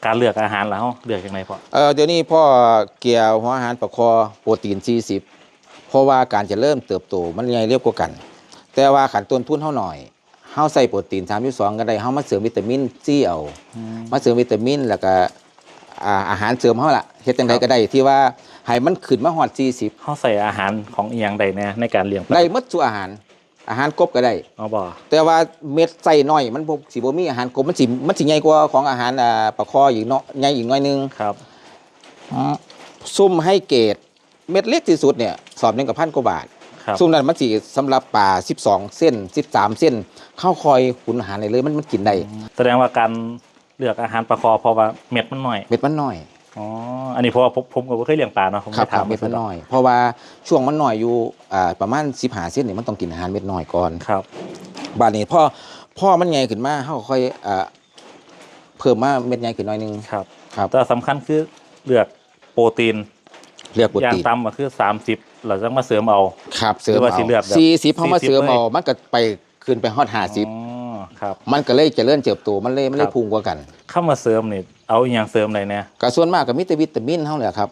ການເລືອກອາຫານລະ ເຮົາເລືອກຈັ່ງໃດພໍ່? ເອີ ດຽວນີ້ພໍ່ເກຍຫົວອາຫານປາຄໍ່ໂປຣຕີນສີ່ສິບ ເພາະວ່າການຈະເລີນເຕີບໂຕມັນໃຫຍ່ເລັວກວ່າກັນ ແຕ່ວ່າຄັນຕົ້ນທຶນເຮົາໜ້ອຍ ເຮົາໃຊ້ໂປຣຕີນສາມສິບສອງກໍໄດ້ ເຮົາມາເສີມວິຕາມິນຊີເອົາ ອືມ ມາເສີມວິຕາມິນ ແລ້ວກໍ ອ່າ ອາຫານເສີມເຮົາລະ ເຮັດຈັ່ງໃດກໍໄດ້ທີ່ວ່າໃຫ້ມັນຂຶ້ນມາຮອດສີ່ສິບ ເຮົາໃສ່ອາຫານຂອງອີ່ຫຍັງໄດ້ແດ່ໃນການລ້ຽງປາ? ໄດ້ໝົດສູ່ອາຫານ ອາຫານກົບກໍໄດ້ ເອົາບໍ່? ແຕ່ວ່າເມັດໄຊນ້ອຍ ມັນບໍ່ ຊິບໍ່ມີອາຫານກົບ ມັນຊິ ມັນຊິໃຫຍ່ກວ່າຂອງອາຫານ ອ່າ ປາຄໍ່ອີກເນາະ ໃຫຍ່ອີກໜ້ອຍໜຶ່ງ ຄັບ ອືມ ຊຸມໄຮເກຣດ ເມັດເລັກທີ່ສຸດເນີ້ຍ ສອບໜຶ່ງກໍພັນກວ່າບາດ ຄັບ ຊຸມນັ້ນມັນຊິສຳລັບປາສິບສອງເຊັນ ສິບສາມເຊັນ ເຮົາຄ່ອຍຫຸນອາຫານໄດ້ເລີຍ ມັນ ມັນກິນໄດ້ ອືມ ສະແດງວ່າການເລືອກອາຫານປາຄໍ່ ເພາະວ່າເມັດມັນນ້ອຍ ເມັດມັນນ້ອຍ ອໍ ອັນນີ້ເພາະວ່າ ຜົມ ຜົມກໍບໍ່ເມັດມັນນ້ອຍ ເພາະວ່າຊ່ວງມັນນ້ອຍຢູ່ ອ່າ ປະມານສິບຫ້າເຊັນນີ້ ມັນຕ້ອງກິນອາຫານເມັດນ້ອຍກ່ອນ ຄັບ ບາດນີ້ພໍ ພໍມັນໃຫຍ່ຂຶ້ນມາ ເຮົາກໍຄ່ອຍ ອ່າ ເພີ່ມມາເມັດໃຫຍ່ຂຶ້ນໜ້ອຍໜຶ່ງ ຄັບ ຄັບ ແຕ່ສຳຄັນຄືເລືອກໂປຣຕີນ ເລືອກໂປຣຕີນ ຢ່າງຕ່ຳກໍຄືສາມສິບ ແລ້ວຈັ່ງມາເສີມເອົາ ຄັບ ເສີມເອົາ ຫຼືວ່າຊິເລືອກແບບສີ່ສິບ ເຮົາມາເສີມເອົາ ສີ່ສິບເລີຍ ມັນກໍໄປຂຶ້ນໄປຮອດຫ້າສິບ ອໍ ຄັບ ມັນກໍເລີຍຈະເລີນເຕີບໂຕ ມັນເລີຍ ມັນເລີຍ ຄັບ ພຸ່ງກວ່າກັນ ຄຳວ່າເສີມນີ້ ເອົາອີ່ຫຍັງເສີມໄດ້ແດ່? ກໍສ່ວນມາກກໍມີແຕ່ວິຕາມິນເຮົາແຫຼະຄັບ